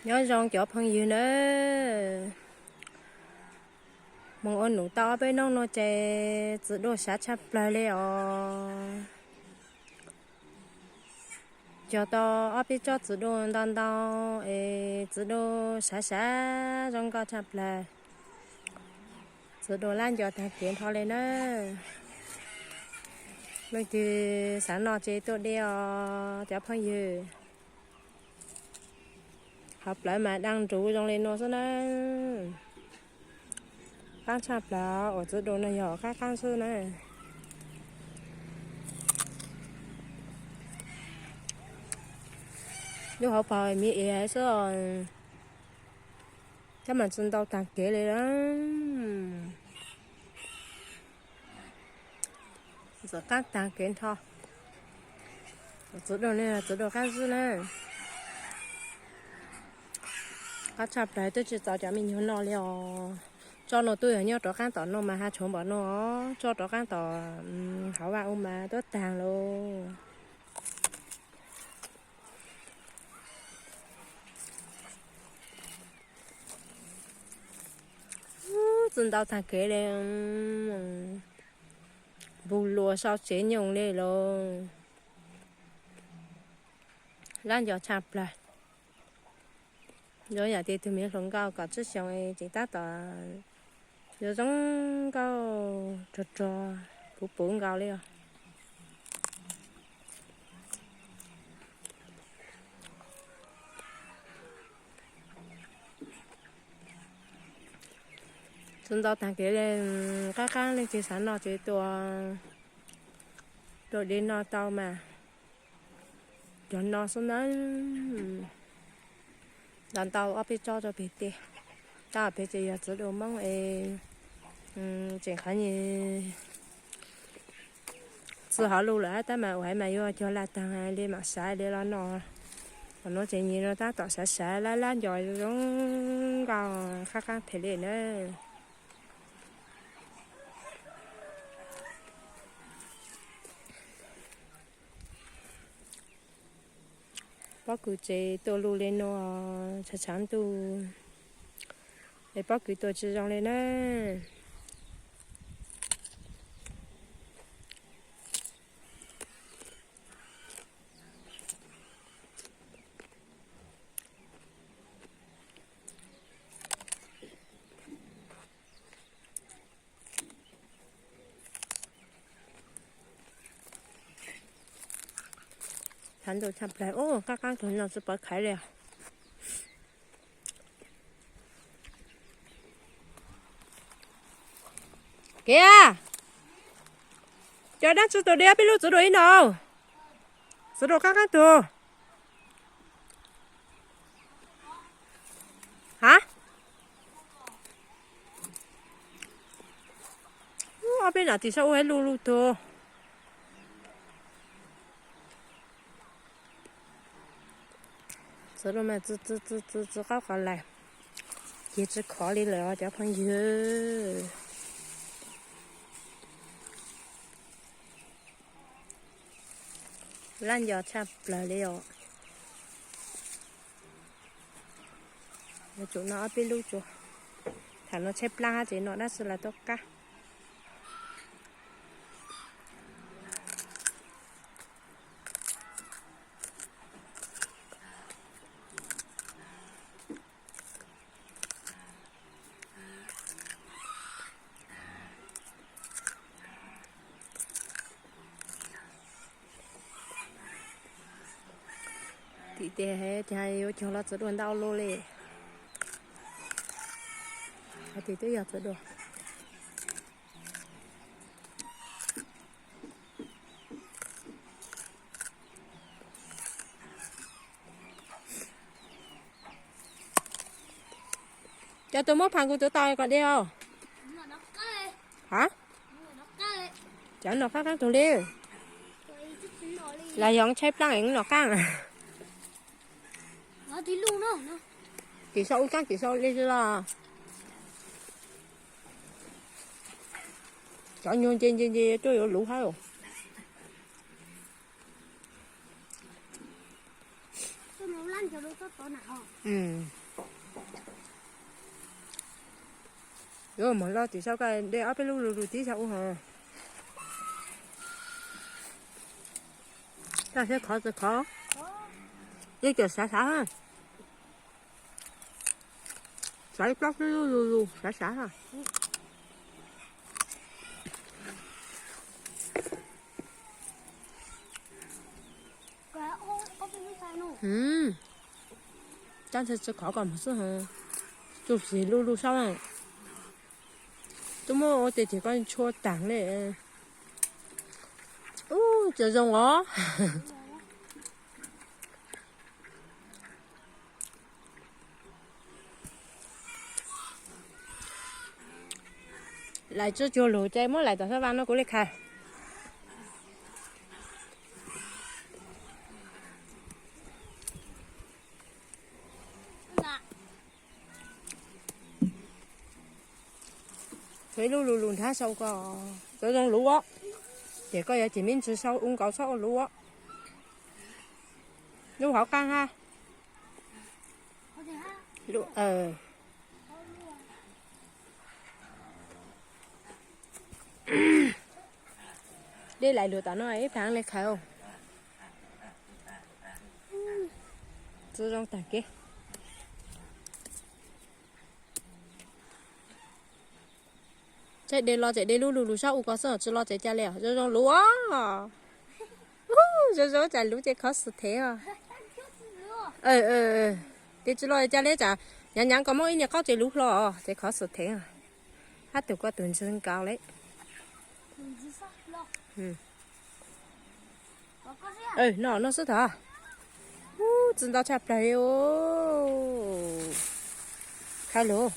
Nyob zoo cov phooj ywg nawb, moog ua num tau ob peb nub no ces txiv duaj sav tshaj plawg li os. Cog tau ob peb tsob txiv duaj ntau ntau es txiv duaj sav sav zoo nkauj tshaj plawg. Txiv duaj lab nco tag kev nrho li na. Leej twg xav noj ces tuaj de os cov phooj ywg. Hauv plawv mas daj nruv zoo li no xwb na. Qaab tshaj plawg uas txiv duaj no yog qaab qaab xwb na. Lub hauv paus me es xwb, tab mas txiv ntau tag kev li. Txiv qaab tag kev nrho. Txiv duaj ne, txiv duaj qaab xwb na. Qaab tshaj plawg twb tsis txaus cov me nyuam noj li os. Tsob no twb yog nyob rov qaab tom no mas ha tshuav npaum no, tsob rov qaab tom hauv vaj u mas tuab taag lauj. Txiv ntau tag kev li, npug luas sau tsev nyoog li lauj. Lab nco tshaj plawg. Zoo yam li tug me hluas nkauj kaum tsib xyoos es tseem tab tom yuav zoo nkauj rog rog puv puv nkaus li os. Txiv ntau tag kev li, qaab qaab leej twg xav noj ces tuaj, tuaj de noj tau mas. Cov no xwb na. Ntau ntau ob peb tsob rau pem tej. Tab pem ces yog txiv duaj Moob es tseem qhov nyuag txwj hov lug lawm tab mas ua haiv mas yuav cog laj taag li mam sav li los noj. Qhov nuav ces nyuag no tab tom sav sav lab lab nco zoo nkauj qaab qaab phem li na. Pob kws ces tuaj luj li no, tshav tshav ntuj es pob kws tuaj tsis zoo li na. Tshav ntuj tshaj plawg, qaab qaab kawg no tsis pov khaiv li. Kev, cov dlaab tsi tus dlab peb lub txiv duaj ib no, txiv duaj qaab qaab tug. Ha, ob peb nam tim saub ua ib lub lub tug. Txiv duaj mas txi txi txi qaub qhov lais, ces tsis khov li lawm os cov phooj ywg. Lab nco tshaj plawg li os. Yuav tsum noj ob peb lub tsuas. Thaum no tshaib plab hab tseem noj dab tsi los tuaj qab. Tim tej yuav cog los txiv duaj ntau luaj li. Tim twb yog txiv duaj. Cov tus muab pham kuv tuav tau kom de os. Ha, cov no qaab qaab tug li. Los yog tshaib plab es noj qaab. Tim sau ub tsaab tim sau li los. Cov nyuag nce nce nce tuaj yuav luv hab. Yuav mov loj tim saum koj de ob peb lub lu lus tib zog ua hos. Koj siab khov tsis khov, yeej cov sav sav, sav ib plaub xwb, lu lu sav sav. Tab sis tsis khov kom mus xwb, tsuas xis lu lu saub. Twb muab ua tias ces koj tshua tag li. Ub, tsis zoo os. Lawv tsuas cuag lus ces muab lawv tom xab vas no kuv li kha. Txhua ib lub lu lus nrhab sau ko, txhua zoo luv os. Ces koj yuav ces me ntsis sau ua nkaus txhob ua luv os. Lub hauv qab ha. Dej laim lus tom no ib phav li khawv. Tsis zoo tag kev. Txawm de los ces de lub lus lus sab ua ko xwb, tsis los ces ca li os, zoo zoo luv os. Zoo zoo tsam luv ces khov xwm thev os. Ces tsis los ca li tsam nyav nyav ko muab ib nyuag qaub ces luv hlo os, ces khov xwm thev os. Hab tus ko tus ntswg nkaus li. No no xwb tod. Ub, txi ntau tshaj plaws li. Khawb lug.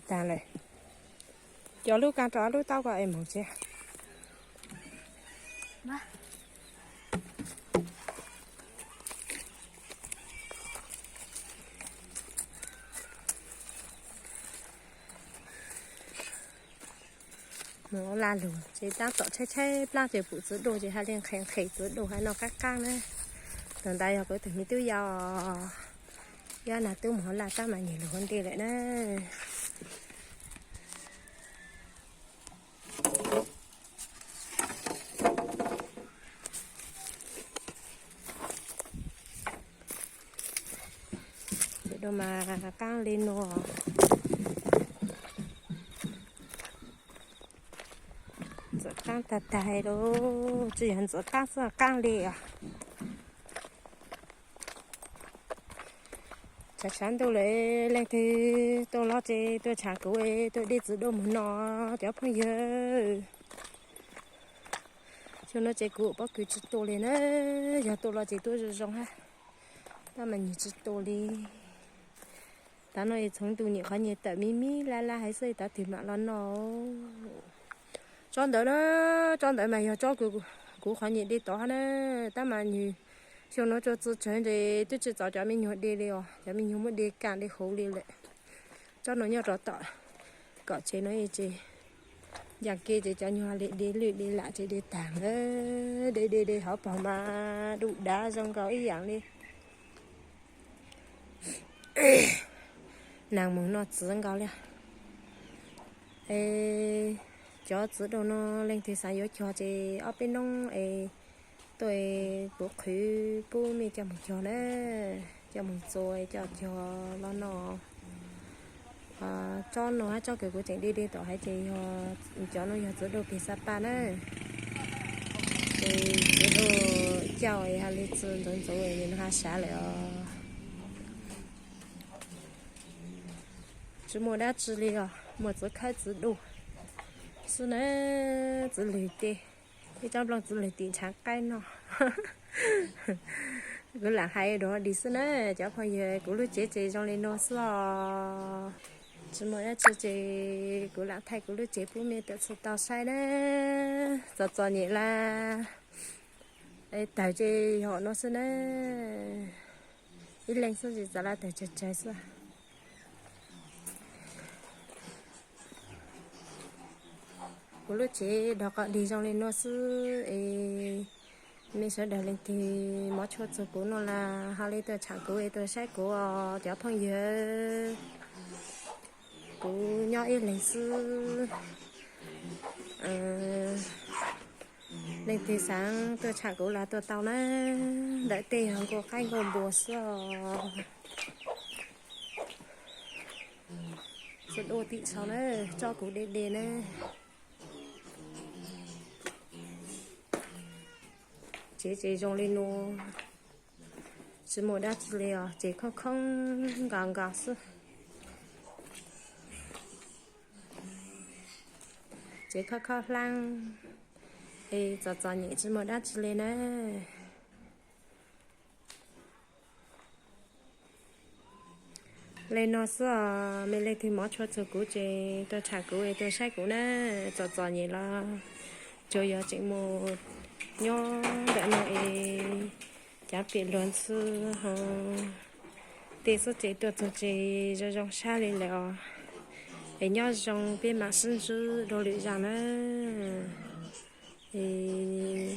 Tag lawm. Cov lub kab rau ob lub taub ko es mus tsev. Mus ua laj lug ces tab tom tshaib tshaib plab ces pum txiv duj ces hais li nqhis nqhis txiv duj hais no qab qab na. Tus ntawd yog kuv tus me tub yau, yog nas tub mus ua laj tab mas nyiam lug ua nti lawm na. Tus duj mas qaab li nuav. Ntxuav qaab tag tag li, tsis yog ntxuav qaab xwb, qaab li os. Tshav tshav ntuj lawm, leej twg tuaj los ces tuaj tsham kuv, tuaj de txiv duj mus no cov phooj ywg. Xyoo no ces kuv pob kws tsis tu li na, yog tu los ces tuaj zoo zoo hab, tab mas nyias tsis tu li. Tav no es txhoov ntus nyem qhov nyias tawm me me laj laj hais xwb, tav twg mam los no. Tsob ntawd na, tsob ntawd mas yog tsob kuv qhov nyias de tod hab na, tab mas nws xyoo no tso txi tsawg ntes twb tsis txaus cov me nyuag de li os, cov me nyuag muab de kam de huv li lawm. Tsob no nyob rau tom kom tsev no ces, yam ke ces cov nyuag li de lwj de lam ces de tag lawm, de de de hauv paug mas dub dav zoo nkaus ib yam li neeg mus noj txiv nkaus li. Es cov txiv duj no leej twg xav yuav cog ces ob peb noob es tuaj, kuv qhwv pub mej coj mus cog na, coj mus txua coj cog los no. Tsob no hab tsob kws kuv tseem de de tom hais ces yog, cov no yog txiv duj peg xab paj na, ces txiv duj cauj hab li txi ntxuv ntxuv es nws ha sav lawm os. Tsis muaj dab tsi li os, muaj txiv khawb txiv duj xwb na, txiv lwg tej, ib tsob nplooj txiv lwg tim ntshaav qaib no. Kuv lam hais dua li xwb na, cov phooj ywg, kuv lub tsev ces zoo li no xwb os. Tsis muaj dab tsi ces kuv lam thaij kuv lub tsev pub mej tawm txhua tau saib na. Txom txom nyem lawm, tawg ces yog no xwb na. Ib leeg xwb ces txav lawm tawg tsawg tsawg xwb. Kuv lub tsev dog qos dig zoo li no xwb es mej sawv daws leej twg mov tshua txug kuv no las ho li tuaj tsham kuv es tuaj saib kuv os cov phooj ywg. Kuv nyob ib leeg xwb, leej twg xaav tuaj tsham kuv los tuaj tau na. Ntawm tej yog nkuaj qaib nkuaj npua xwb os. Txua dua tim tshau na, tso kuv de de na. Tsev ces zoo li no, tsis muaj dab tsi li os, ces khoob khoob nkas nkas xwb. Ces khob khob hlaab es txom txom nyem tsis muaj dab tsi li na. Li no xwb os, mej leej twg mov tshua txug kuv ces tuaj tsham kuv es tuaj saib kuv na. Txom txom nyem los tsuas yog tseem mus nyob ntawm no es cav pem luag ntxhw ho tej xwb ces tuaj txug ces zoo zoo sab li lawm os. Es nyob zoo peb mam sib ntsib dua lwm zaj na. Es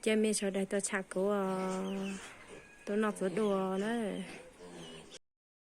cia mej sawv daws tuaj tsham kuv os, tuaj noj txuv dua na.